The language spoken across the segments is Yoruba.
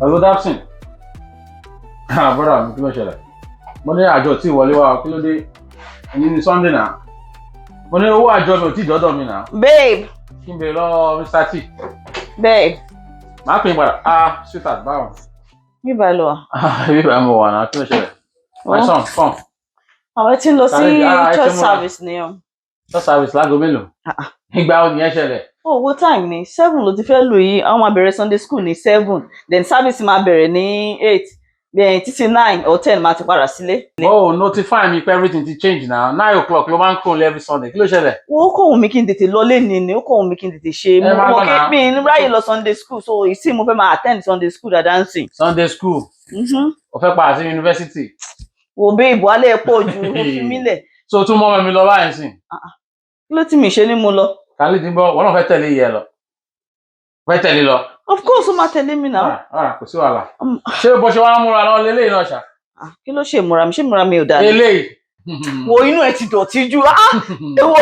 Hello, Dapsin. Ah, brother mi, kí ló ṣẹlẹ̀? Mo ní àjọ tí ìwọlé wa, kí ló dé? Ẹni ní Sunday náà. Mo ní owó àjọ mi ò tí ì dọ́dọ̀ mi náà. Babe. Kí n bèrè lọ́wọ́ Mr. T. Babe. Màá pè é padà. Ah, sweetheart, báwo? Mi bá lọ. Ah, ibi ìbá mo wà náà, kí ló ṣẹlẹ̀? My son, come. Àwọn tí ń lọ sí Ah, ẹ ti church múra. service ni o. Church service láago mélòó? Ìgbà wo nìyẹn ṣẹlẹ̀? Oh, what time ni? 7 ló ti fẹ́ lù yìí. Àwọn máa bẹ̀rẹ̀ Sunday school ní 7. Then service máa bẹ̀rẹ̀ ní 8. Then títí 9 or 10 máa ti padà sílé. Oh, notify mi pé everything ti change now. 9 o'clock ló máa ń kúrò every Sunday. Kí ló ṣẹlẹ̀? Ó kọ̀ wù mí kí n tètè lọ léni ni, ó kọ̀ wù mí kí n tètè ṣe. Ẹ máa Mo lọ kí náà. mi ní ráyè lọ Sunday school, so ìsìn mo fẹ́ máa attend Sunday school dáadáa ń sìn. Sunday school. O fẹ́ padà sí university. Wò babe, alẹ́ pọ̀ ju, ó fi mí lẹ̀. So tún mọ́ mi lọ báyìí sìn. Kí ló tí mi ṣe ní mo lọ? Kálí ti gbọ́, wọ́n náà fẹ́ tẹ̀lé ìyẹn lọ. Fẹ́ tẹ̀lé lọ. Of course, ó máa tẹ̀lé mi náà. Alright, alright, kò sí wàhálà. Ṣé bó ṣe wá ń múra lọ leléyìí náà ṣá? Ah, kí ló ṣe ìmúra mi? Ṣé ìmúra mi ò dáa ni? Eléyìí. Wo, inú ẹ ti dọ̀tí jù. Ah! Ewo,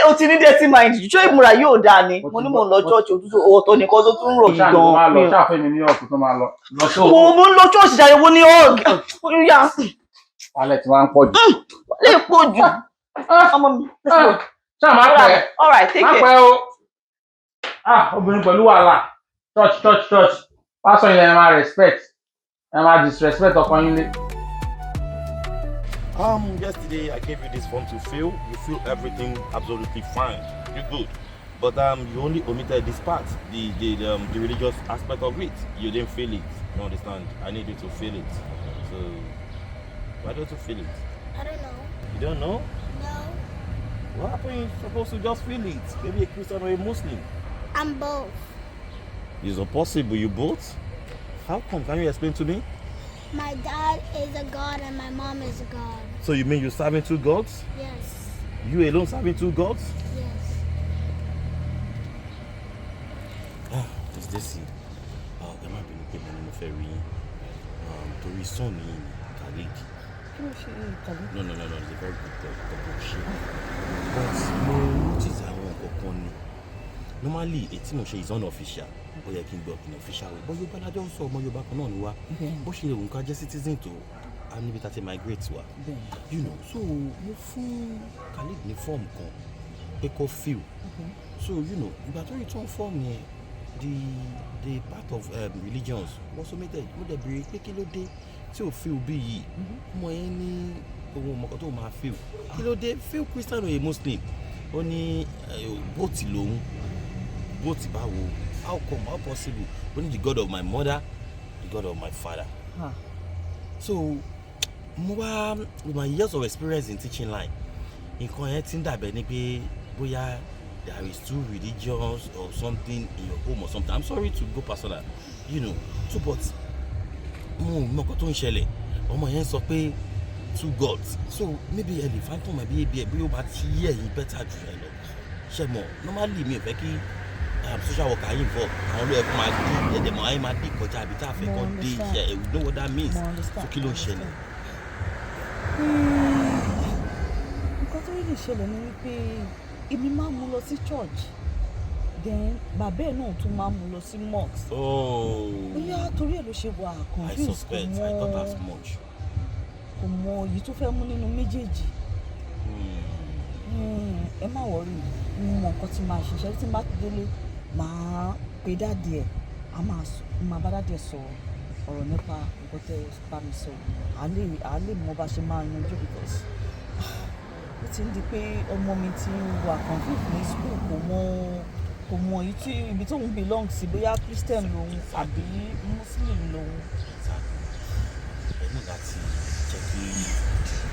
o ti ní dirty mind jù. Ṣé ìmúra yóò dáa ni? Mo ní mò ń lọ church, òtútù ọ̀tọ̀ nìkan tó tún rò yìí Ṣáà ni mo máa lọ, gan. ṣáà fún mi ní ọ̀kú tó máa lọ. Lọ sí Mo ń lọ church jàre, wo ní hug. Ó yá, Wàhálẹ̀ tí wọ́n ń pọ̀ jù. lè pọ̀ jù. Ọmọ mi, let's go. Ṣáà má pẹ́. All right, take Má care. pẹ́ o. Ah, obìnrin pẹ̀lú wàhálà. Church, church, church. Pásọ̀ yẹn, ẹ máa respect. Ẹ máa disrespect ọkọ yín lé. Yesterday I gave you this form to fill. You fill everything absolutely fine. You're good. But you only omitted this part, the religious aspect of it. You didn't fill it. You understand? I need you to fill it. So why don't you fill it? I don't know. You don't know? No. What happened? You're supposed to just fill it. Maybe a Christian or a Muslim. I'm both. Is it possible you both? How come? Can you explain to me? My dad is a god and my mom is a god. So you mean you're serving two gods? Yes. You alone serving two gods? Yes. Ah, is this it? Ẹ má bínú pé mo ní mo fẹ́ rí yín. Torí son yín ni, Khalid. Kí ló ṣe Khalid? No, he's a very good boy. Kò ṣe. But mo notice àwọn nǹkan kan ni. Normally, èyí tí mo ṣe is unofficial. Ó yẹ kí n gbọ́ in official way. But Yorùbá lájọ́ ń sọ, ọmọ Yorùbá kan náà ni wá. Bó ṣe lè wù ká jẹ́ citizen tó, a níbi tá a ti migrate wa. So mo fún Khalid ní form kan pé kó fill. So ìgbà tó return form yẹn, the part of religions was omitted. Mo dẹ̀ béèrè pé kí ló dé tí ò fill bí yìí. Ọmọ yẹn ní òun ò mọ̀ nǹkan tó máa fill. Kí ló dé? Fill Christian or a Muslim? Ó ní both lòun. Both báwo? How come? How possible? Ó ní the God of my mother, the God of my father. Ah. So mo wá, with my years of experience in teaching line, nǹkan yẹn ti ń dàbẹ̀ ni pé bóyá there is two religions or something in your home or something. I'm sorry to go personal. So but mo mọ nǹkan tó ń ṣẹlẹ̀. Ọmọ yẹn sọ pé two gods. So maybe ẹ lè phantom ẹbí ebi ẹ bí ó bá ti yé ẹ̀yin better jù yẹn lọ. Ṣé mọ̀, normally mi ò fẹ́ kí social worker yìí involve. Àwọn ló yẹ kó máa dí ẹ̀dẹ̀ mọ̀ ayé máa dí kọjá àbí tá a fẹ́ Mo kọ́ dé understand. iṣẹ́. You know what that means. Mo understand. So kí ló ń ṣẹlẹ̀? Nǹkan tó really ṣẹlẹ̀ ni wípé èmi máa ń mú lọ sí church, then bàbá ẹ̀ náà tún máa ń mú lọ sí mosque. Oh. Bóyá torí ẹ̀ ló ṣe wà I confused, kò suspect. mọ I thought as much. kò mọ èyí tó fẹ́ mú nínú méjèèjì. Ẹ má worry, mo mọ nǹkan tí màá ṣiṣẹ́. Tí n bá ti délé, màá pe daddy ẹ̀, a máa máa bá daddy ẹ̀ sọ̀rọ̀ ọ̀rọ̀ nípa nǹkan tẹ́ ẹ bá mi sọ. À lè mọ bá ṣe máa yanjú, because ó ti ń di pé ọmọ mi ti wà confused ní school, kò mọ èyí tí ibi tó ń belong sí, bóyá Christian lòun àbí Muslim lòun. Exactly. Ẹ ní láti jẹ́ kí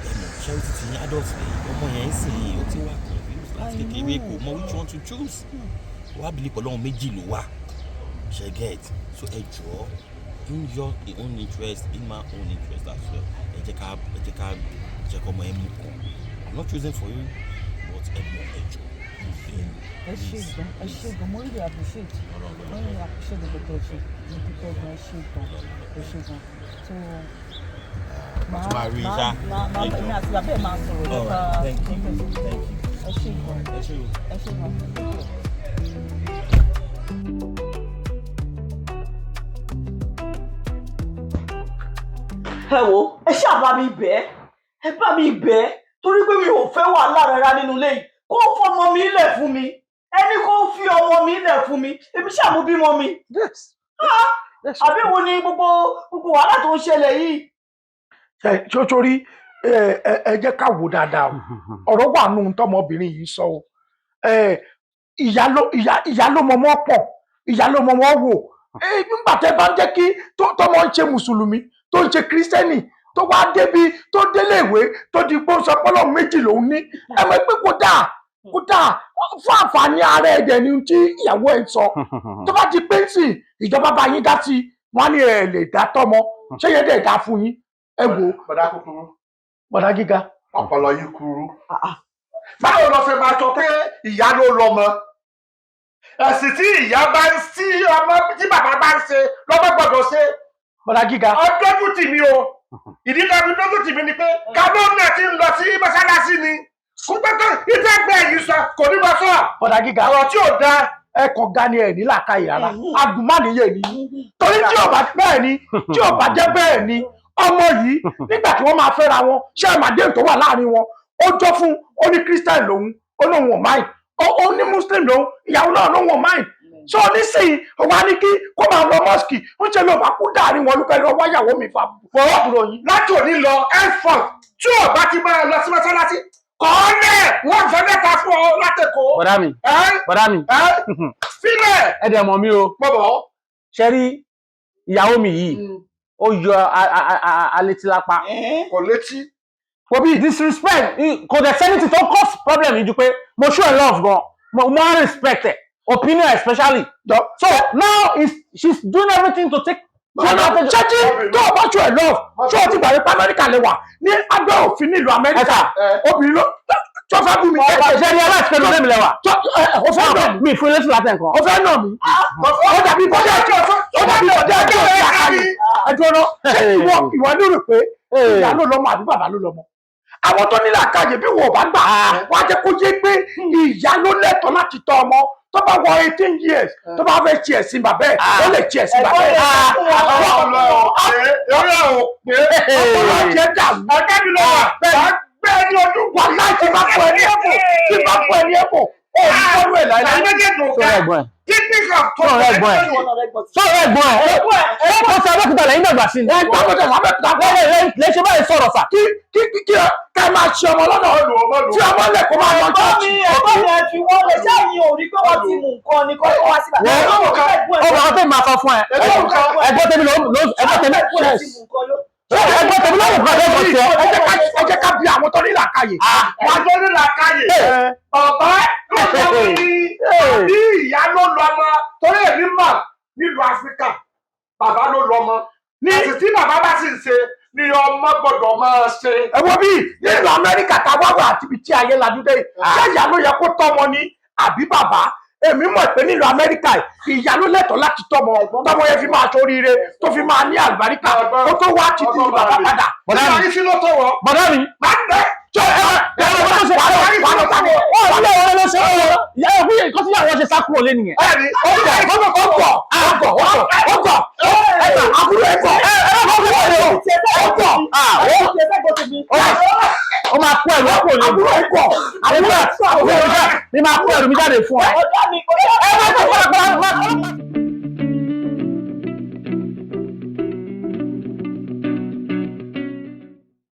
ẹ mọ̀ charity ti ní adult lè ọmọ yẹn ń sìn yìí, ó ti wà confused láti I kékeré, kò know. mọ which one to choose. Wàá bìlí pẹ̀lú ọmọ méjì ló wà. Ṣe get? So ẹ jọ̀ọ́, in your own interest, in my own interest as well, ẹ jẹ́ ká jẹ́ kọ́ ọmọ ẹ mú kan. I'm not choosing for you, but ẹ mọ̀, ẹ jọ̀ọ́, mo bẹ̀ yín. Ẹ ṣé gan, ẹ ṣé gan. Mo really appreciate, mo really appreciate gbogbo tẹ́ ẹ ṣe. Mo dúpẹ́ gan, ẹ ṣé gan, ẹ ṣé gan. So Màá tún máa rí i ṣá. Màá èmi àti bàbá ẹ̀ máa sọ̀rọ̀ All nípa right, thank you, thank you. Ẹ ṣé gan. Ẹ ṣé o. Ẹ ṣé gan. Thank you. Ẹ wo, ẹ ṣáà bá mi bẹ̀ ẹ́, ẹ bá mi bẹ̀ ẹ́, torí pé mi ò fẹ́ wàhálà rárá nínú ilé yìí. Kó fọmọ mi lẹ̀ fún mi, ẹni kó fi ọmọ mi lẹ̀ fún mi, èmi ṣáà mo bímọ mi. Yes. Yes. Àbí wo ni gbogbo gbogbo wàhálà tó ń ṣẹlẹ̀ yìí? Ẹ sórí, ẹ jẹ́ ká wò dáadáa o. Ọ̀rọ̀ wà nù tọmọbìnrin yìí sọ o. Ẹ, ìyá ló ìyá ló mọmọ pọ̀, ìyá ló mọmọ wò. Ẹ, nígbà tẹ́ bá ń jẹ́ kí tọmọ ń ṣe mùsùlùmí, tó ń ṣe kírísítẹ́nì, tó wá débi tó délé ìwé, tó di pé ó sọ pé Ọlọ́run méjì lòún ní, ẹ mọ̀ pé kò dáa, kò dáa fún àǹfààní ara ẹ̀dẹ̀ ni tí ìyàwó ẹ̀ ń sọ. Tó bá ti pé sí ìjọba bá yín dá sí, wọn á ní ẹ lè dá tọmọ. Ṣé yẹn dẹ̀ dá fún yín? Ẹ wò ó. Bọ̀dá kúkúrú. Bọ̀dá gíga. Ọpọlọ yín kúrú. Báwo lọ ṣe máa sọ pé ìyá ló lọ́mọ? Ẹ̀sìn tí ìyá bá ń sí ọmọ, tí bàbá bá ń ṣe lọ́mọ gbọ́dọ̀ ṣe. Bọ̀dá gíga. Ọdọ́jú tì mí o. Ìdí kan fi dójú tì mí ni pé kàdóńnà ti ń lọ sí mọ́sálásí ni. Kúpẹ́tọ́ ìtẹ́gbẹ́ yìí sọ kò ní bọ́ sọ. Bọ̀dá gíga. Ọ̀rọ̀ tí ò dáa. Ẹ kàn ga ni ẹ ní làákàyè rárá. Agùnmánìyè ni. Torí tí ò bá bẹ́ẹ̀ ni, tí ò bá jẹ́ bẹ́ẹ̀ ni, ọmọ yìí nígbà tí wọ́n máa fẹ́ra wọn, ṣé ẹ̀ màdéhùn tó wà láàrin wọn, ó jọ fún ó ní Christian lòun, ó lóun ò máì, ó ní Muslim lòun, ìyàwó náà lóun ò máì. So nísìnyí, wà ní kí kó máa lọ mosque, ń ṣe ló bá kú dàrin wọn lúkẹ́ lọ wáyàwó mi fà fọwọ́ yín. Láti òní lọ, henceforth, tí ò bá ti máa lọ sí mọ́sálásí, kọ́ ọ́ lẹ̀, wọ́n fẹ́ mẹ́ta fún ọ látẹ̀kọ́. Bọ̀dá mi. Bọ̀dá mi. Sílẹ̀. Ẹ dẹ̀ mọ̀ mí o. Bọ̀bọ̀. Ṣé rí ìyàwó mi yìí, ó yọ alétí lápá. Kò létí. Kò bí disrespect, kò dẹ̀ sẹ́ni tó cause problem yìí ju pé mo show her love gan, mo respect ẹ̀, opinion especially. So now she's doing everything to take. Ṣé tí tó o bá show ẹ love, ṣé o ti gbàgbé pé Amẹ́ríkà lè wà ní abẹ́ òfin nílùú Amẹ́ríkà, obìnrin ló tó fẹ́ bú mi. Ṣé ni aláìsí pẹ̀lú lẹ́mi lẹ́wà? O fẹ́ nà mí. Mi fún ilé tí látẹ̀ nǹkan. O fẹ́ nà mí. O dàbí bọ́dẹ̀, o dàbí bọ́dẹ̀ ẹjọ́ ìyá kan. Ẹjọ́ náà, ṣé ìwọ ní rò pé ìyá ló lọ́mọ àbí bàbá ló lọ́mọ? Àwọn tó nílò àkàyè bí wọn ò bá gbà, wọ́n á jẹ́ kó yé pé ìyá ló lẹ́tọ̀ọ́ láti tọ́ ọmọ. Tó bá wọ 18 years, tó bá fẹ́ ṣe ẹ̀sìn bàbá ẹ̀, ó lè ṣe ẹ̀sìn bàbá ẹ̀. Ọpọlọ jẹ́ dàrú. Ọ̀gá mi lọ wà. Bẹ́ẹ̀ ni ọdún wà láì tí bá fún ẹ ní ẹ̀bùn, tí bá fún ẹ ní ẹ̀bùn, ó ní kọ́rú ẹ̀ láìláì. Ẹ̀yin méjèèjì ò Sọ̀rọ̀ ẹ̀gbọ́n ẹ̀. Kíkí kan tó Sọ̀rọ̀ ẹ̀gbọ́n ẹ̀. Sọ̀rọ̀ ẹ̀gbọ́n ẹ̀. Ẹ kò sí Abẹ́òkúta lẹ́yìn dàgbà sí ni. Ẹ gbọ́dọ̀ lábẹ́òkúta. Lè ṣe báyìí sọ̀rọ̀ sà. Kí kí kí ká máa ṣe ọmọ lọ́nà tí ọmọ lẹ̀ kó máa lọ Ẹ̀gbọ́n mi, ẹ̀gbọ́n mi, ẹ fi wọ́n lẹ̀. Ṣé ẹ̀yin ò rí pé wọ́n ti mú nǹkan ni kọ́ tó wá sí bàbá? Ó bàbá tèmi máa sọ fún ẹ. Ẹ̀gbọ́n tèmi ló ẹ̀gbọ́n tèmi. Ẹ̀gbọ́n tèmi ló kọ́ ẹ̀gbọ́n tiẹ̀. Ẹ jẹ́ ká bí àwọn tó ní làákàyè. Àwọn tó ní làákàyè. Bàbá ló lọ́mọ ní àbí ìyá ló lọ́mọ, torí èmi mọ̀ nílùú Áfíríkà bàbá ló lọ́mọ. Àti tí bàbá bá sì ń ṣe ni ọmọ gbọ́dọ̀ máa ṣe. Ẹ wo bí nílùú Amẹ́ríkà tá a wá wà àti ibi tí ayé lajú dé yìí, ṣé ìyá ló yẹ kó tọ́mọ ni àbí bàbá? Èmi mọ̀ pé nílùú Amẹ́ríkà ìyá ló lẹ́tọ̀ọ́ láti tọ́mọ, tọ́mọ yẹn fi máa ṣoríire, tó fi máa ní àlùbáríkà, kó tó wá títí di bàbá padà. Bọ̀dá mi. Bọ̀dá mi. Ó máa kó ẹrù kúrò lé. Àbúrò ẹ̀ gọ̀. Àbúrò ẹ̀ mi máa kó ẹrù mi jáde fún ọ. Ọ̀dọ́ mi, Ẹ má tó kọ́ra kọ́ra.